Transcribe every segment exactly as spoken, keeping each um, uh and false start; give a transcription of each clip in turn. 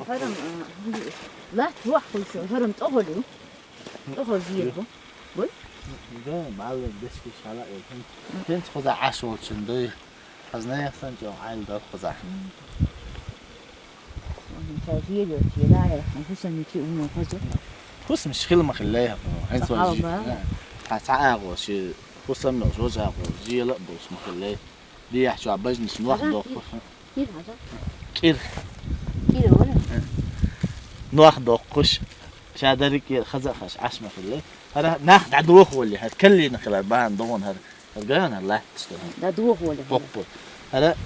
ХӀара-м, а, латта ваххуй шо, хӀара-м цӀогӀа хул. ЦӀогӀа хул зер бу. Буй? Да, балла дешкаш хьала э. ХӀинца, хӀинца кхузахь Ӏаш волчун дуй. Хазна яхсан чӀогӀа Ӏайл дар кхузахь. Ца зер йоций, да, яхна, хӀусамчи уна хазу. ХӀусамаш хила ма хиллай хьо, хӀинца хьал вожи. Ба. Хьа цхьа агӀо ши хӀусам йолуш, вожа агӀо, жела а болуш ма хиллай. Дехьа чохь бажнаш нох доккхуш. Кир хьажа. Кир. Кир вара. Нох доккхуш. Ша дерриг кир хаза а хаш, Ӏаш ма хиллай. ХӀара нах дӀадохавалли, хӀара каллина хилар бахьана догӀун хӀара. ХӀара гана хӀара латташ дара. ДӀадохавалли хӀара. Поппу. ХӀара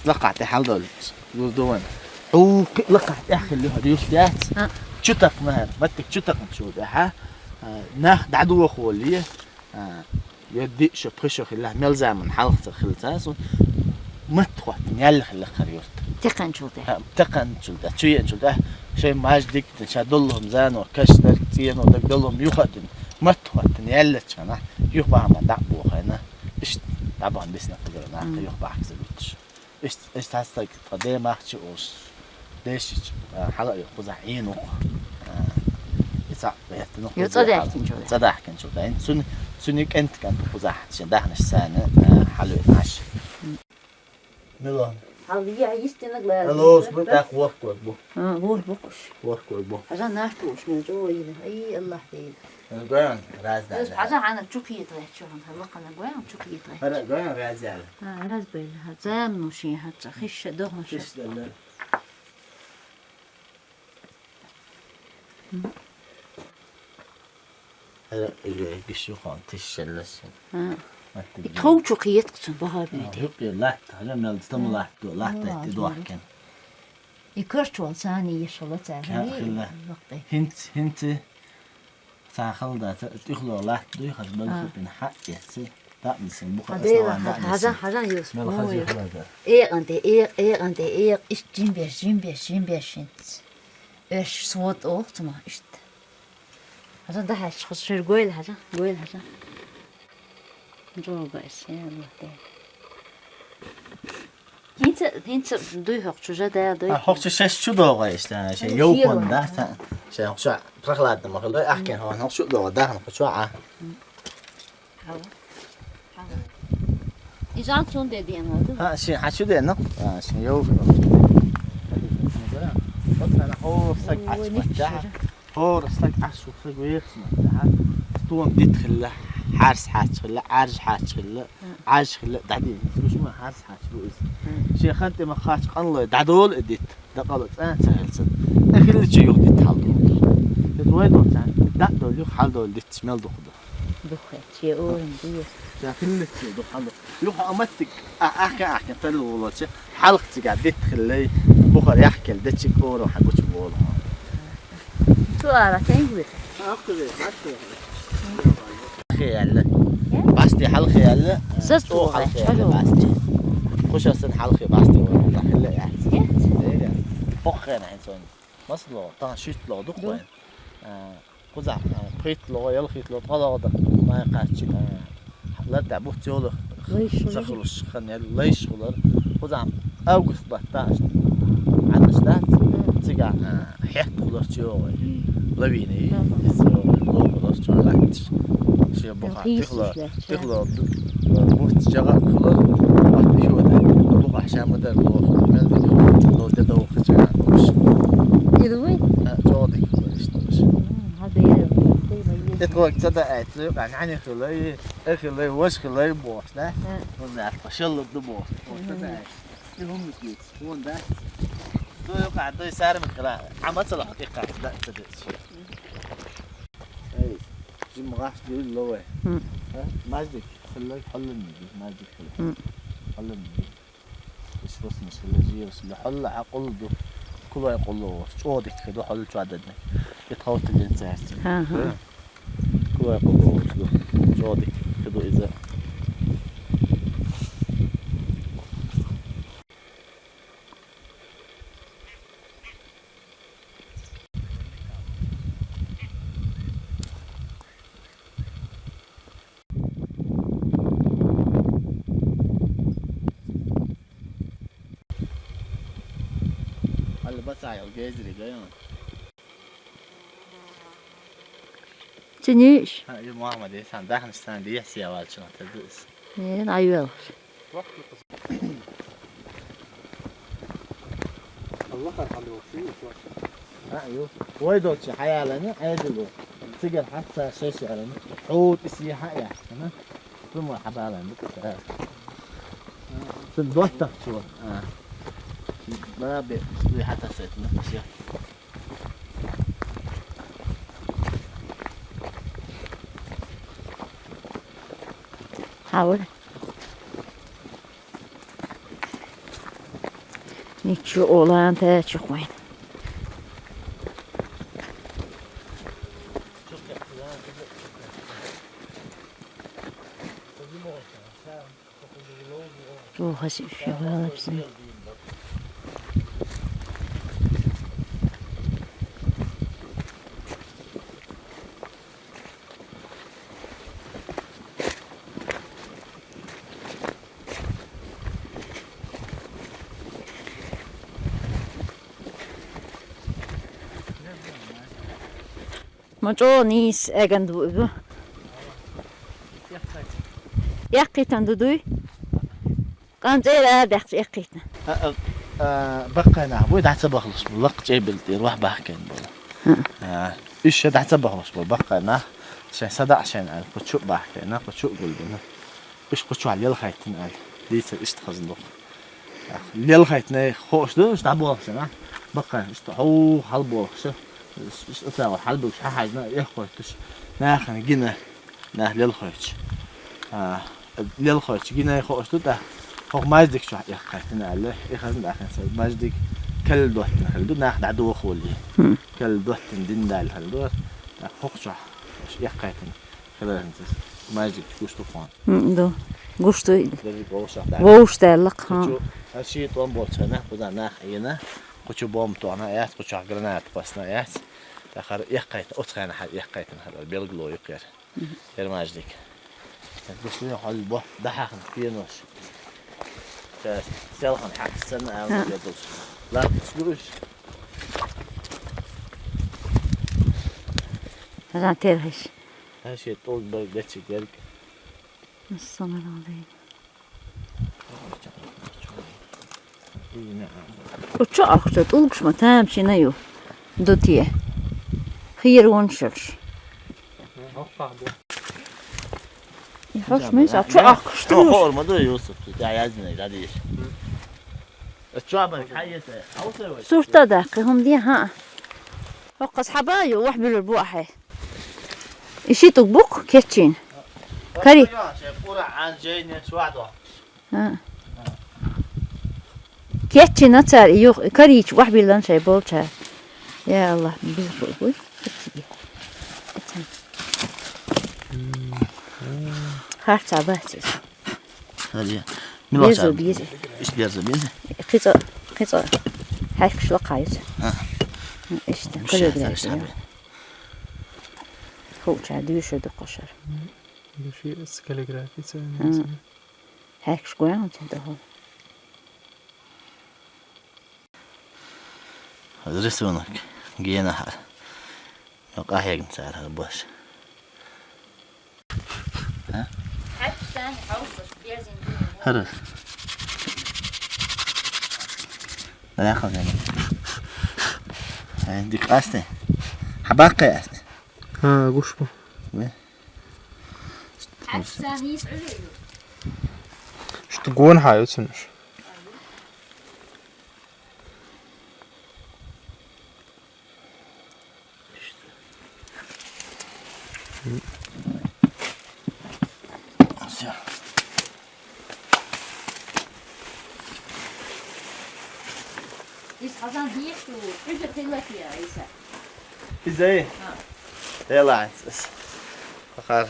лакхахь тӀе хьалдолуш. Гуз догӀун. Хьу кхи лакхахь тӀехь хилла хӀара юс яц. А. Чу такхна хӀара. Маттиг чу такхна чу тӀехьа. А, нах дӀадохавалли. А, я диъ шо, пхи шо хилла, мел заман хьалха ца хилла ца сун. Матта хӀоттина яьлла хилла хӀара юрт. Текханчул тӀе. ХӀа, текханчул тӀе, чу еанчул тӀе. Шайн маж дика дина, ша доллу хӀума зано, каш дерг, цӀено дерг доллу хӀума юха а дина. Матта хӀоттина яьллачхьана, юха бахьа ма дӀа а бохайна. Иштта дӀабахана дисна кхузара нах, юха бахьа ца луьттуш. Иштта, иштта хьастаг тхан ден махчи олуш, дешича, а, хьала а йо кхузахь Ӏийна ву-кх. А, и цхьаъ гӀертина. Ю цӀа даьхкинчул. ЦӀа даьхкинчул. Ин цуьнан, цуьнан кӀентан кӀант ву кхузахь, шен даьхнаш царна, а, хьалавеъна Ӏаш. Мила. Хьал я йистинаг лара. Алло, бу тӀаккха ворхӀ бу. А, ворхӀ бу кхуш. ВорхӀ бу. Хьажа нах тууш, мел чӀогӀа йина. Ай, Аллах Дела. Гойн, раза. Хьажа хьана чу кхетаваьчча, хьана лакхана гойн, чу кхетаваьчча. ХӀара гойн, раза яла. А, раза байла, хьа зам ну шен хьа ца, хиш дохна ша. Хиш дала. ХӀара, э, гиш ю хан, тиш шелла шин. А. Маттиг. И тхов чу кхетахцун бахьа бийди. А, юкъе латта, хӀара мел стаму латта, латта тӀе дохкин. И карчвал цани ешала царни. Хилла. ХӀинц, хӀинц. Ца хала дац, тӀехула латта дуй, хаза балхипина хьаъ эцци, даънисин буха. Хьадера, аслан даънисин. Хьажа, хьажа, юс. Мел хаза юхла дар. Экъан тӀе, экъ, экъан тӀе, экъ, ишт жимбеш, жимбеш, жимбеш шинц. Эш свод ох цума ишт. Хьажа дахьаш, хоза шир гойла хьажа, гойла хьажа. Жога эс, я Аллах Дела. ХӀинца, хӀинца дуй хӀокху чу жа да дуй? А, хӀокху чу шаьш чу догӀу иштта, шен йовхун да, шен хӀокху чу прохладно ма хилла, ахкин хӀокху чу догӀу, дахна хӀокху чу а. Хьала. Хьала. И жан цун де дена ду? Ха, шен хьа чу дена? А, шен йовхун. Вот она, хӀора стаг Ой, ачмат, да? Ничего. ХӀора стаг Ӏаш ву, стаг вехаш ма даьхьа. Стом дита хилла, хьарс хьач хилла, Ӏаржа хьач хилла, Ӏаржа хилла, дӀадийна. Слушай, ма хьарс хьач бу иза. Шен хан тӀе ма хач къанлой, дӀадолу и дита, дакъала цӀа ца хилла. Э хилла чи юха дита хьал долу. Иза вай долча, дӀа долу юха хьал долу дита мел дукха ду. Духхьеч, е орам ду. Ша хилла чи ду хьал. Юха а маттиг, а, ахкин, ахкин, талла волоча. Хьалха цига дитт хиллай, бухара яхкел дечиг ору хьан гучу болу. Цу ара тенг вир. Хе яьлла. Басти хьалхе яьлла. Сас чӀо чугӀа, хьалхе чӀо яьлла чугӀа. Басти. Кхуша сан хьалхе басти вара, хилла яц. Яц. Эга. Хоххена хин сон. Масло, тан шитло духвайн. Кхузахь, а, пхийтталгӀа, ялхийтталгӀа, ткъалгӀа дакъа, май кхаччиг, а, ларда буц йолу Лайш хилар. Сахалуш хан ял, лайш хилар. Кхузахь август баттахь, Ӏадаш дац, цигахь, а, хьетта хилар чу йогӀий. Лавина, Ага. Эс йогӀий, ло хилар чу латташ. Шен бухахь Ялхийсаш тихло, лаьтташ, тихло, а, буц жагӀа хилар, бат йода. Бухахь ша ма дар ло хилар, мел дика хилар, ло де довха чу латташ. Ил вуй? А, чӀогӀа дика хилар иштта. М, хьан дера, вуй, вуй, вуй. Эт гӀорг ца даьӀаьча, юкъа нани хилай, э хилай, вож хилай бохуш, да? Э. Вон аьлла, шалла ду бохуш. Вон ца Мгм. даьӀаьча. И хӀуманаш гуьйцу. Вон дац. Ду юкъа, ду сармик хила. Хьан ма ца лахьа, тӀеккха даьӀа ца деъча. Эй, жимма гӀаш дуьйла ло вай. Мм. А? Маждик, хилла, хьулланна ду, маждик хилла. Мм. Хьулланна ду. Иш хӀусамаш хилла, жийлаш хилла, хьулла хьан къулла ду. Кулой къулла ву, чӀогӀа дика хи ду, хьулла чу дадна. И тховтта ден цаьрца. Ага. Кулой къулла ву, ду. ЧӀогӀа дика хи ду иза. Алла, бац, Хьай, гезри гайон. Чиниш? Ха, ю Мухаммад, сан дахнаш сан дияс я валчун тадус. Не, айвелш. Аллах архалу, ши ю. Ха, ю. Вай дочи, хаялани, айдилу. Цигар хатса шеши алани. Хьут иси хая. Ана. Тума хабалан. Сен доттах чула. А. Баби, ви хата сетна. Всё. Хавр. Ничего, олан, тэ чухуин. Ох, хасив шевала псин. Ма чӀо нийс эган ду бу. Яккхитан ду дуй? Къам цӀера а бяхча яккхитна. А, а, а, баккхай нах буй, дӀа ца бахлуш бу, лакх чӀебил тӀера вах бахкайн бу. А, уьш ша дӀа ца бахлуш бу, баккхай нах. Шайн садаа шайн аьлла, кху чу бахкайна, кху чу гулдина. Уьш кху чу лелхайтина аьлла. Дийцар иштта хаза ду. Лелхайтина хууш ду, уьш дӀаболхаш, а? Баккхай, иштта хьу хьалболхаш. Уьш, уьш оцагӀа хьалбугаш хьахьажна, эхкхойтуш. Нахана гина. Нах лелхойч. А, лелхойч гинай хоош ду, тӀа хох маждик чохь эккхайтина аьлла. И хазна дахьна ца маждик калла доттина хилла ду, нах дӀадохули. Калла доттина дин дала хилла ду. ТӀа хох чохь эккхайтина хилархьинца маждик гуш ду хон. Ду. Гуш ду. Дерриг вовшах даьлла. Вовш даьлла, ха. Кхучу, а ши тӀом болчхьана, кхуза нах Ӏийна, кхучу бомба тоьхна яц, кхучохь граната кхоссана яц. ТӀаккха хӀара эккхайтина, оцу хенахь хӀара эккхайтина хӀара белгало ю кхера. Эрмаждик. Гуш дуьйна хьол бо, дӀахьахна пенош. Ша селхан хьакхаш санна, ала дедалш. Латташ гуш. Хазан терхиш. Хьан шен тӀулг берг дечиг ерг. Ассаламу алейкум. Учу ахча тӀулгаш ма тамашийна ю. Ду те. Хийра вон шерш. И хаш мей са чу ахкаш ту. Хор ма ду, Юсуп, ту тя яздина, да диш. Чу абан хайете. Сурта даккхи, хӀума де, хӀаъ. Хьокхас хьаба ю, вахь буьлур бу ахье. И ши тӀулг бу-кх кечйина. Карий. А. Кечйина цара, и юха карийча вахь биллан шай болчара. Я Аллах, биза хуй. Харца бац иза. Хали. Мила Безо, чам? Безо. Иш безо, безо. Кхицо, кхицо. Хьаькаш лакхайца. А. Иштта, Миша, калиграфия. Саша, Хуча дуьйшур ду кхошар. Дуьйши с калиграфица. А. Хьаькаш гуьгӀан ца доху. Рисунок. Гена хьар. Йо, къахьегна цара хьал бош. А? Хьаьта сан хьовсалаш безин ду. ХӀара. Дара яхал дена. Ай, дик къасте. Хьабаккхай асте. Ха, гуш бу. Ве. Хьаьта сан нийс Ӏуьлу ю. Шта гон хьа ю цунаш. Всё. Иза хьазан дийху, иза хилла кхера, иза. Иза? Ха. Хела, иза. Хар.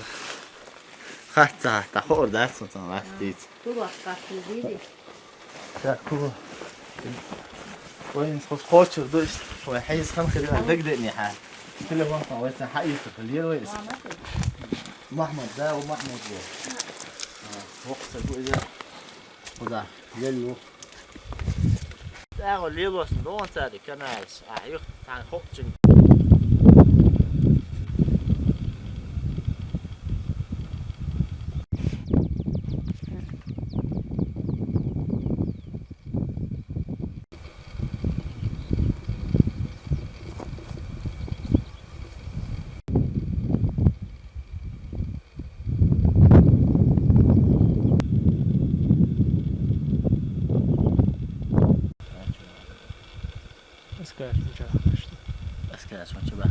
Хатта, хатта, хор дац, сон ластиц. Кулак хатта, диди. Так, кулак. Вайн хос хочур ду иш. Вай хьайз хан хирина дагдени хьа. Телефон хан вай сан хьаийца хилер вай ис. Махмуд, да, у Махмуд вай. Вокса гу иза. Куда? Ел ю. ТӀаккха лелош дон цари каналаш, а, юх, цхьан хокчун. Аскар, ничего, что? Аскар, что тебя?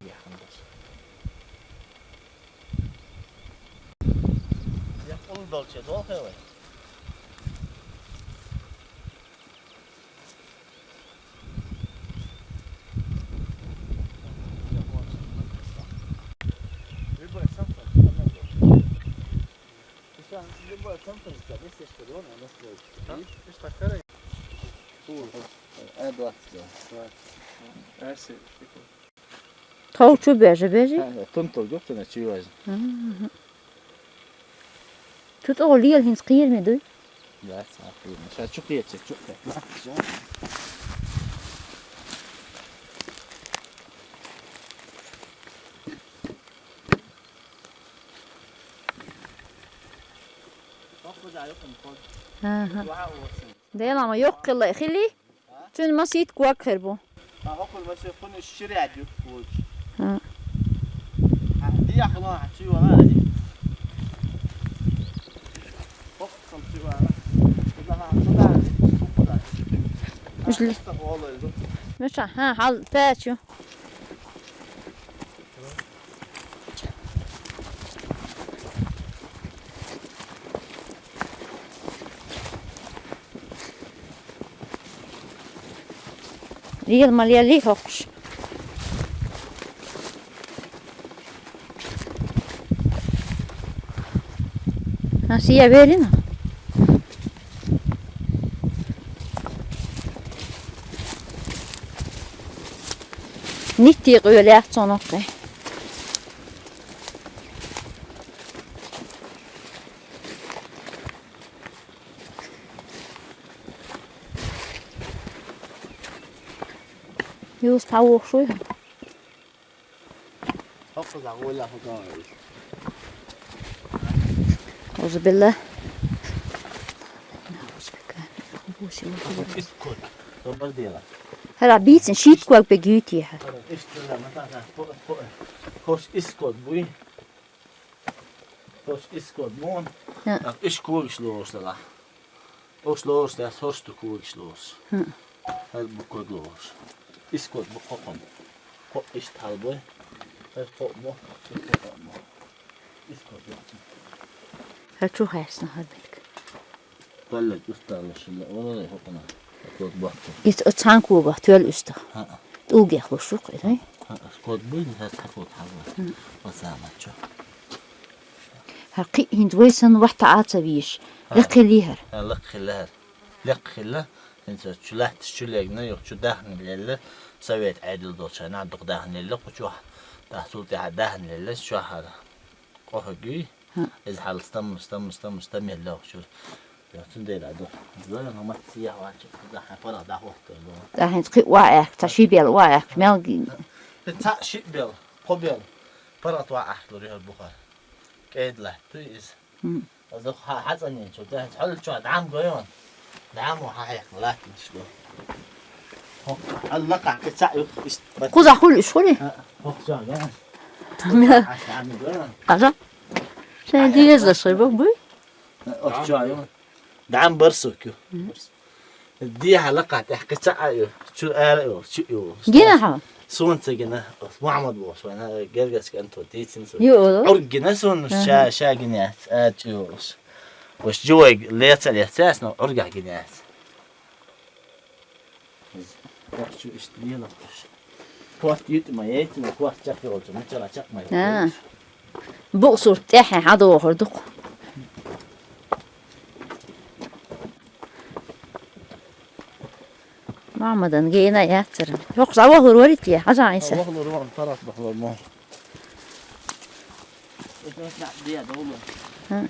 Яхын болса. Я улы долча, долхе вай. Любой сам. Любой сам, если что, да, она строит. А? Видишь, так, короче. Э, двадцать, да. Двадцать. А, если, прикол. Тхов чу бежа, бежи? Ха, тунтал гуттана чу важа. Мгм. Чу тӀо лел хӀинца кхераме дуй? Да, ца кхераме. Ша чу кхерча, чу кхерча. Аха. Дела ма йоккхила хили? Цуьнан масийтта ког хир бу. Ха, хӀокхуьнан масех кхуьнан ширяд ю кулч. ХӀа. Ха, дехало хьан чи вала ади. ХӀокху сам чи вала. Куда ха, куда ади? Куда ади? Мишли? Ха, ха, хьал пачу. Лела ма лелий хӀокхуш. Ас я верина. Нитти къоьлаьццо ноккхе. Юс пхьа вохуш вуй хьо? Хьо кхузахь гӀолехь хӀу догӀийла. Аузубилла. ХӀара бийцина шийтта ког бегийти хьа. ХӀара иштта ла, ма та, та, хо-, хо-, хӀорш исс ког буй. ХӀорш исс ког бу. ХӀа. ТӀаккха иш когаш лоруш делахь. Уш лоруш дац, хӀорш ду когаш лоруш. ХӀа. ХӀара бу ког лоруш. Исс ког бу кхокхун. Кхо иштта хьал буй. ХӀара кхо бу, иш кхо бу. Исс ког бу. ХӀара чу хьаьшна хӀара бетиг. Паллет усталла шилла, ола хӀокхуна. Ког батту. Ис оцхьан когах тоьлла уьстагӀ. ХӀаъ. ТӀулгех луш ву-кх иза. ХӀаъ, ког буй, хӀара цхьа ког хьал. ХӀаъ. Оцхьа мачо. ХӀара кхин хӀинца вай санна вахьта а ца вийш. ХӀаъ. Лекха хилла хӀара. ХӀаъ, лекха хилла хӀара. Лекха хилла. ХӀинца чу лаьтташ чу легна, юха чу даьхни лелла. Совет Ӏедал долчу хенахь дукха даьхни лелла кху чохь. Дахсул тӀаьхьа даьхни лелла, чохь хӀара. Къохьуьгуй. ХӀаъ. Иза хьал стамма, стамма, стамма, стамма елла вахчуьра. Йо, цундела а ду. Зоя, ма мацца сехьа ваьлча, кхузахь хьайн паргӀат дӀахӀоттор ду. ТӀаккха хӀинца кхин а ваха аьхка, цхьа ши бел ваха аьхка, мел гин. ХӀаъ, цхьаъ шиъ бел, кхо бел. ПаргӀат ваха аьхкалур яхар бухара. КӀеда лаьттуй иза. ХӀм. Аза хьа-, хьацӀанийначул тӀехьа хьалчохь дӀам гойон. ДӀамо хьан хьехна латтанаш ду. ХӀокху хьал лакхахь кхин цхьаъ юха иштта бац. Кхузахь хуьлу уьш хуьлий? ХӀаъ, хӀокху чохь гойон. Мел. Хьан дӀам гойон. Къажа? Шайн дезаш хир бу, буй? ХӀаъ, хӀокху чохь ю. ДӀам барсук ю. Мгм. Дехьа лакхахь тӀехь кхин цхьаъ а ю. Чу ара а ю, чу а ю. Гина хьо? Суна ца гина, Мухьаммад бохуш вайна, гергарчу кӀанто дийцина суна. Ю олу? Ӏург гина суна, аха, ша, ша гина яц, ара чу йолуш. Уьш живой леца а лецаьцна, Ӏургахь гина яц. Иза. Чу иштта лело уьш. Корта ютӀа ма яйцина, корта чекхйолчу, мичара чекх ма яйцина. А. Букъ сурт тӀаьхье хьан дохур ду-кх? Ахьмадан гена яцара. Йокъа завахлур варития, хьажа Ӏийса. Вахлур ван, тарас бахлур мо. Хм.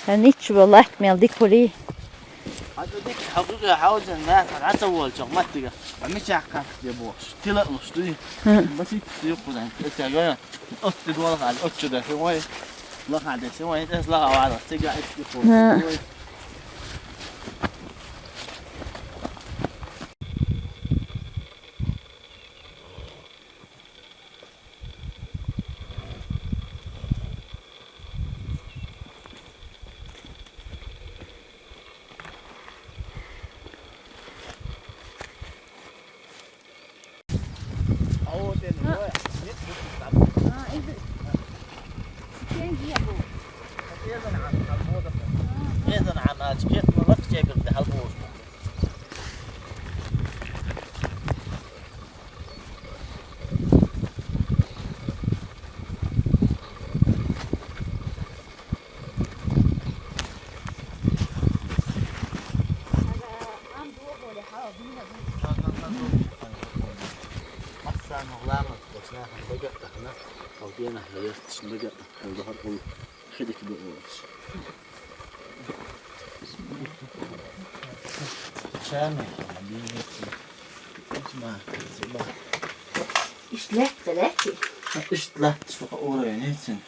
Хьаниччу латт мел дика хули. Хьажа дика, хьажа хьаузен, наса, хьаца волча, маттига. Ами чакка де бош. Тила луш, дуй. Хм. Басит, дуй, кудан. Эта, я. Отти дуала хал, отчу да, хи вай. Ла хал де, хи вай, эс ла хавала, сига, эс ки хо. Хм. Чами, бинеси. Ишма, сиба. Иштта латт, латт. Иштта латт, шуха уровень эцин.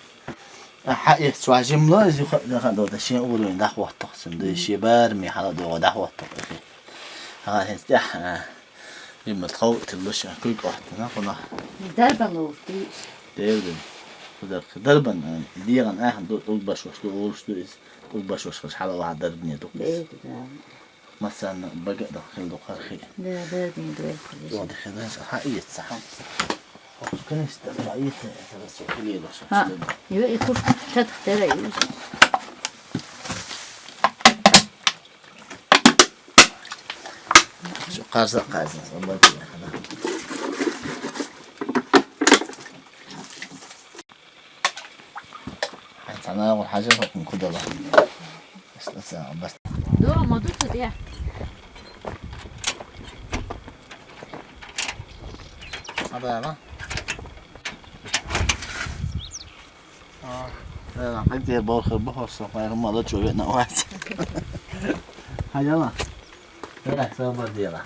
Хьаэц, чуа жимло, изу ха, ха, дода, шен уровень дахвоттах син, да, ши бар ми хала дога дахвоттах, эхи. Хала хин стяха. Имал тхов тиллуш, куй кохтана, куна. Дарбан ур, ди. Дердин. Кудар, дарбан, диган ахан ду, улбаш ваш ду, улш ду, ис, улбаш ваш хаш хала ва дарбни ду. Дердин. Массан бага да хил ду хархи. Да, дарбни ду хархи. Ду да хил да, ха, иет, ха. Хос книс да, ха, иет, ха, су хили лаш. Ха, ю, и куш, чат, тера, ю. Шу къарза, къарза, къарза. Хьай, цана гӀур хьажа хӀукму кудала. Ишла ца бас. Дора ма ду ца дия. Ада яла. КъинтӀера бохур бу хӀорш, пайхамар чу веана вац. Хьажала. Э, сабар дела.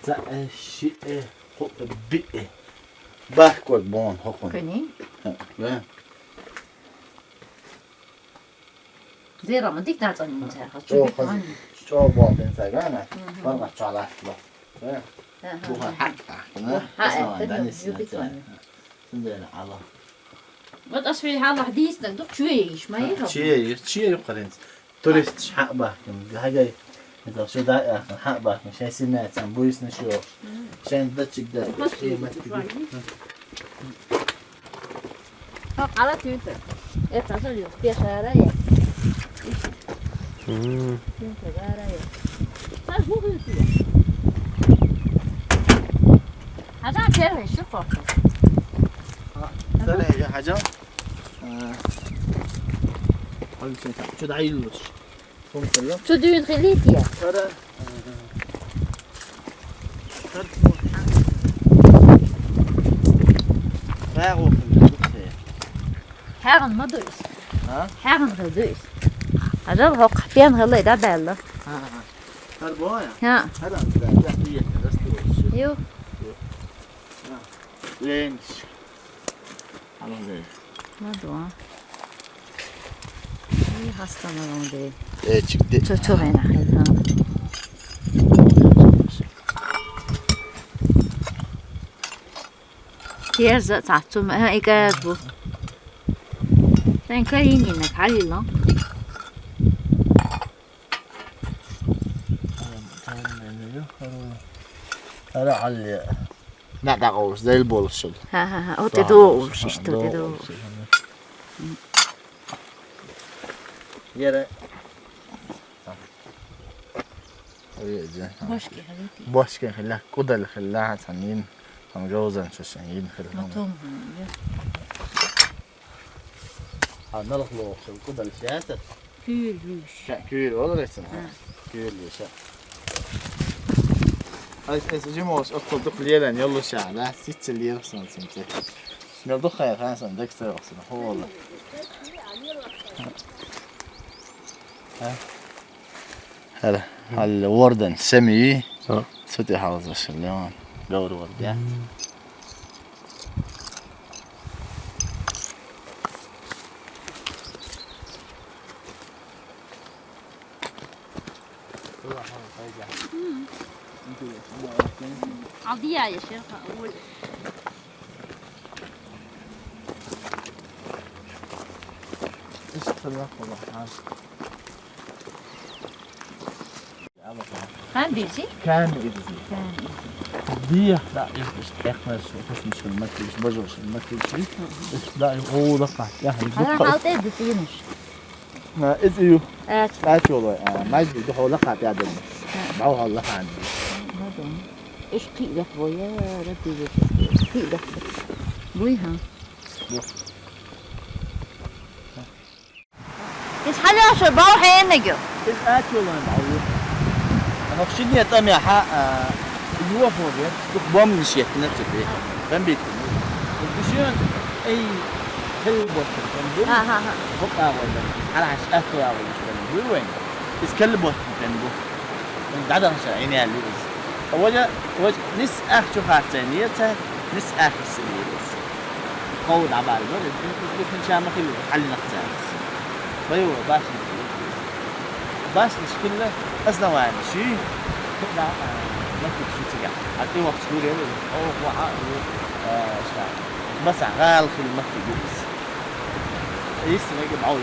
Ца, э, ши, э, ху, э, би, э. Баркод бон хокун. Кани? Э, э. Зера ма дик дац ан ца. Чо хаз, чо бон бен ца гана. Мгм. Барга чалат ло. Э. Аха. Бу ха хак. Ха, э, Асан тани данис ю на бит ца. Вани. Синдера ала. Вот ас вей хьалах дийснаг ду, чуе йиш, ма йиш. Чуе йиш, чуе ю къаринц. Туристаш хьа бахкин, гьагай. Иза шу да, а, хьа бахкин, шай симац, ам буйсна шу. Шайн дачик да, шай матки. Ха, ала тюнтер. Э, таза ю, пешара я. Мм. Сенча гарая. Сар бу гуйту. Хажа первый шу корку. А, сара я хажа. А. Хажа сен чу да айлуш. Кум сала. Чу дюн хилития. Сара. Сара. Рагу. Хаган ма дуйс. А? Хаган хил дуйс. Ажал хок пен хилай да белла. Ха, ха. Хар боя? Ха. Хар ан да, да, да, да, да, да. Ю. Ю. Ха. Ленч. Алан де. Ма дуа. И хастана лан де. Э, чик де. Чо, чо гена хил, ха. Терза цацу ма, ха, иказ бу. Тан карини на калило. Ара алли. На да гауш, зел болушул. Ха, ха, ха. О, те до уш, ишта те до уш. Яра. Ой, я. Бошки халити. Бошки хила, кудал хила, санин. Ам жозан шашин хила. Матом, я. А, налх лох, кудал шата. Куьйла юнуш. Ша, куьйла олур эцна. А. Куьйла ю ша. Ай, эс жимош, оццул дукха лелан йолуш ша, да? Сица лелаш сан синца. Мел дукха хан сан декстер охсун, хола. А? ХӀара, хьал вордан семи. А. Цу тӀе хьалзаш леон. Гавр ворд, я? М. Алдия я шерха, ой. Ишт хилла хилла, ха. Хан дези? Кан ирзи. Кан ирзи. Дия, да, ишт, ишт, эхнаш, хусмиш хилла, макиш, бажош хилла, макиш. Ишт, да, о, да, ха. Я, хан, хан, дукха. Хан, халте, дутинуш. А, из ю. Ач. Ач олой. А, мажи ду хола хат ядын. А. Бау хола хан. Мадон. Иш килах боя, ради иш килах. Буй ха. Ду. Иш хьалаша бау хьенагу. Из ач олой бау ю. Ана хшиния тамяха, а, юа хобе. Дух бомниш етна цепи. Бомбит. Бишен эй хел бот. Ха, ха, ха. Бот агой. Хара хаш ах агой. Бу вен. Из кел бот бен бу. Дадан ша ин яли из. Вожа, вож нис ах чу харцен ниеца, нис ах син ниеца. Хов дабал бер, бу хан чама хил хал нахцен. Бай ва баш. Баш ниш килла основание ши. Куда, а, махи ши тига. А ты вахт ши рели. О, ва, а, а, шта. Баса гал хил махи гис. Ис меги бау.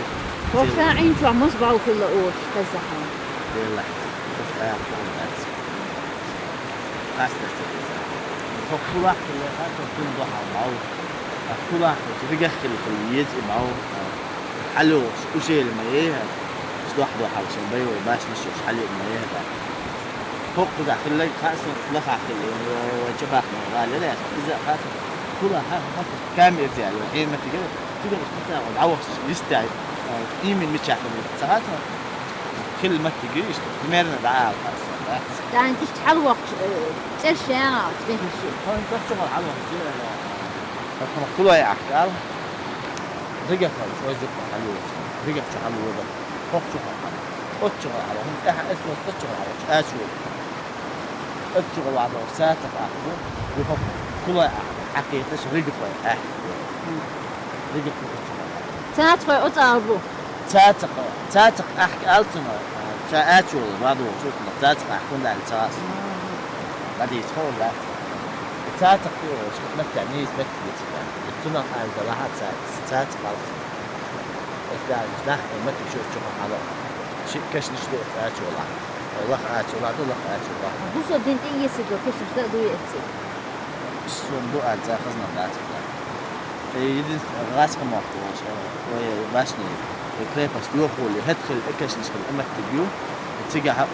Вахта ин чу мас бау хилла ош, казаха. Белла. Баса гал хил махи. Хас дерсэ. Хоккулах хилла, хас хоккул бахал бау. Хоккулах хил, ригах хил хил, ез и бау. Хьалуш, ушел ма е. Сдох дохал шин бай, баш ниш уш хьалуш ма е. Хоккуда хилла, хас лаха хил, чабах ма гали, да. Иза хас кула ха, ха, кам ирзял, хематига. Тигэр хата, авахш, листай. Имин мичахын, цагаса. Хил маттиги, ишта, примерно, да, хас, да. Дан ишт хьалвахт, э, цершяа, цбехиши. Хан тахчуга хьалвахт, э, хакма кулай ахтал. Ригахал, шойзук хьалвахт. Ригахчу хьалвахт. Хокчу хьалвахт. Отчу хьалвахт. Хин тӀехьа эс вот отчу хьалвахт. Ачу. Отчу хьалвахт. Сатах ахту. Ю хок кулай ахту. Хьакъикъаташ ригахой ахту. Ригахой отчу хьалвахт. Цацхой оцӀалбу. Цацакъа, цацакъа ахка алцуна, ша ачул, ваду, шутна, цацакъа ахкун дали цас. Бадис хол да. Цацакъа пио, шут маття, низ маття гицка. Цуна алда лаха цац, цацакъа алцуна. Эсдалиш, нах, маття шут чуха хала. Ши кашниш ду ачула. Лах ачула, ду лах ачула. Бусо дин тин еси до кашниш да ду еси. Сун ду ацахазна дацула. Единственное, гӀаскхьа мохк волуш, ой, башни, крепость йохули, хӀетхил, экашнишхил, аматтиг ю, цигахьа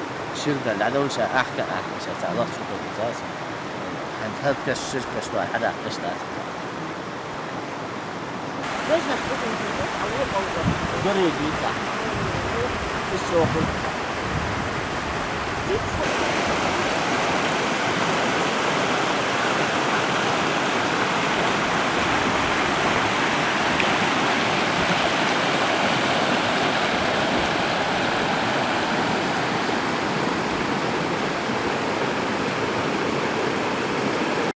ширдал, дӀадовлуша, ахка, ахка, ша, ца, лахчу хӀу цас. ХӀанз хӀалкаш, ширкаш, ва хӀадакъаш дац. Дорой дийца. Иш чохур.